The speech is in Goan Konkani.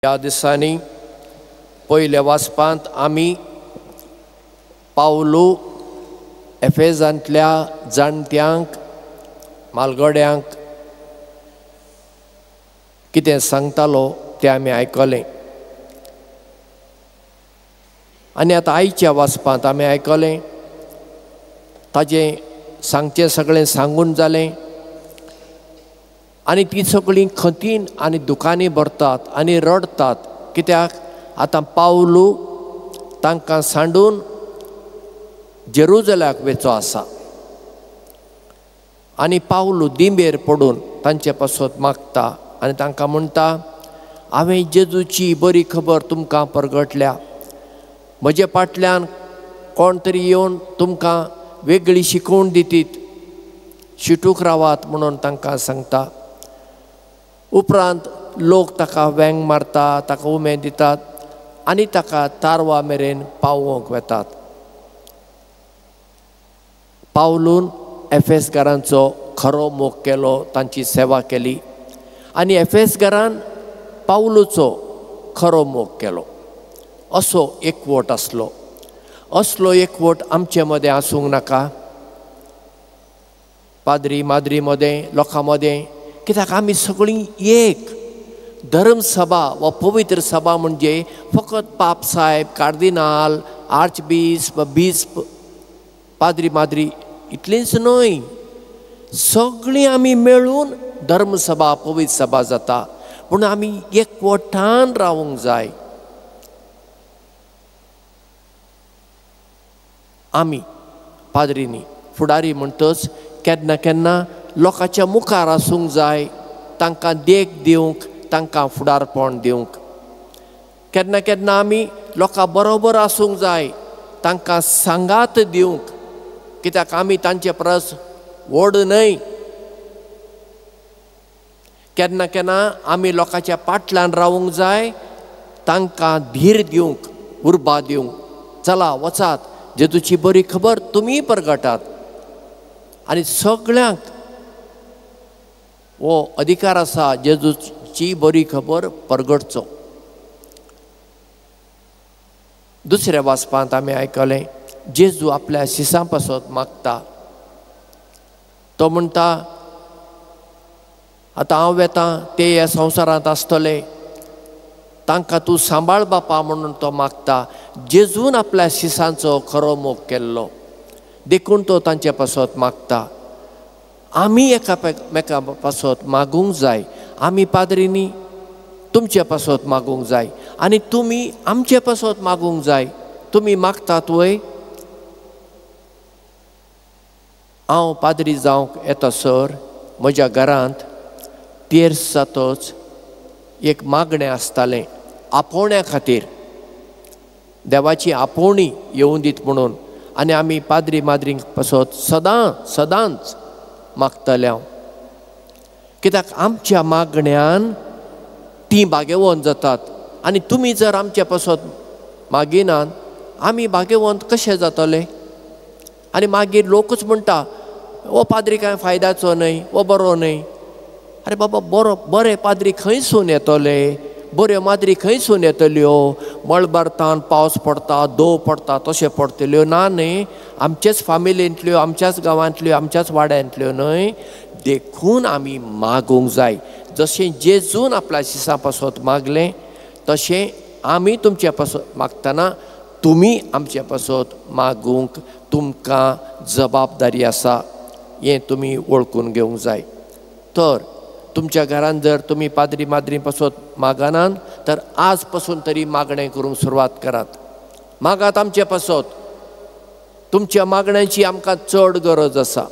ह्या दिसांनी पयल्या वाचपांत आमी पावलू एफेजांतल्या जाणट्यांक मालगड्यांक कितें सांगतालो तें आमी आयकलें. आनी आतां आयच्या वाचपांत आमी आयकलें ताजें सांगचें सगळें सांगून जालें आनी तीं सगळीं खंतीन आनी दुकांनी भरतात आनी रडटात. कित्याक आतां पावलू तांकां सांडून जेरुजलाक वेचो आसा आनी पावलू दिंबेर पडून तांचे पासत मागता आनी तांकां म्हणटा, हांवें जेजूची बरी खबर तुमकां परगटल्या, म्हजे फाटल्यान कोण तरी येवन तुमकां वेगळी शिकोवण दितीत, शिटूक रावात म्हणून तांकां सांगता. उपरांत लोक ताका वेंग मारता, ताका उमेद दितात आनी ताका तारवा मेरेन पावोवंक वेतात. पावलून एफेसगारांचो खरो मोग केलो, तांची सेवा केली आनी एफेसगारान पावलूचो खरो मोग केलो. असो एकवट आसलो. असलो एकवट आमचे मदें आसूंक नाका? पाद्री माद्री मदें, लोकां मदें, कित्याक आमी सगळीं एक. धर्मसभा वा पवित्र सभा म्हणजे फकत पाप साहेब, कार्दिनाल, आर्चबिस्प, बिस्प, पाद्री माद्री इतलींच न्हय, सगळीं आमी मेळून धर्मसभा पवित्र सभा जाता. पूण आमी एकवटान रावूंक जाय. आमी पाद्रींनी फुडारी म्हणटच केन्ना केन्ना लोकांच्या मुखार आसूंक जाय, तांकां देख दिवंक, तांकां फुडारपण दिवंक. केन्ना केन्ना आमी लोकां बरोबर आसूंक जाय, तांकां सांगात दिवंक, कित्याक आमी तांचे परस व्हड न्हय. केन्ना केन्ना आमी लोकांच्या पाटल्यान रावूंक जाय, तांकां धीर दिवंक, उर्बा दिवंक, चला वचात, जेजूची बरी खबर तुमी परगटात. आनी सगळ्यांक हो अधिकार आसा जेजूची बरी खबर परगटचो. दुसऱ्या वाचपांत आमी आयकलें जेजू आपल्या शिसां पासत मागता. तो म्हणटा, आतां हांव वेतां, ते ह्या संवसारांत आसतले, तांकां तूं सांबाळ बापा म्हणून तो मागता. जेजून आपल्या शिसांचो खरो मोग केल्लो देखून तो तांचे पासत मागता. आमी एकामेका पासत मागूंक जाय. आमी पाद्रींनी तुमचे पासत मागूंक जाय आनी तुमी आमचे पासत मागूंक जाय. तुमी मागतात वय? हांव पाद्री जावंक येता सर म्हज्या घरांत तेर्स जातच एक मागणें आसतालें आपोवण्या खातीर, देवाची आपोवणी येवूं दीत म्हणून. आनी आमी पाद्री माद्रींक पासत सदां सदांच मागतले हांव, कित्याक आमच्या मागण्यान तीं भागेवंत जातात. आनी तुमी जर आमचे पासत मागिनात, आमी भागेवंत कशे जातले? आनी मागीर लोकूच म्हणटा, हो पाद्री कांय फायद्याचो न्हय, हो बरो न्हय. अरे बाबा, बरो बरे पाद्री खंयसून येतले? बऱ्यो माद्री खंयसून येतल्यो? मळबारतान पावस पडता, दव पडता तशें पडटल्यो ना न्हय. आमचेच फामिलींतल्यो, आमच्याच गांवांतल्यो, आमच्याच वाड्यांतल्यो न्हय. देखून आमी मागूंक जाय. जशें जेजून आपल्या शिसां पासत मागलें तशें आमी तुमचे पासत मागतना तुमी आमचे पासत मागूंक तुमकां जबाबदारी आसा, हें तुमी वळखून घेवंक जाय. तर तुमच्या घरान जर तुमी पाद्री माद्री पासत मागनात तर आज पासून तरी मागणें करूंक सुरवात करात. मागात आमचे पासत, तुमच्या मागण्यांची आमकां चड गरज आसा.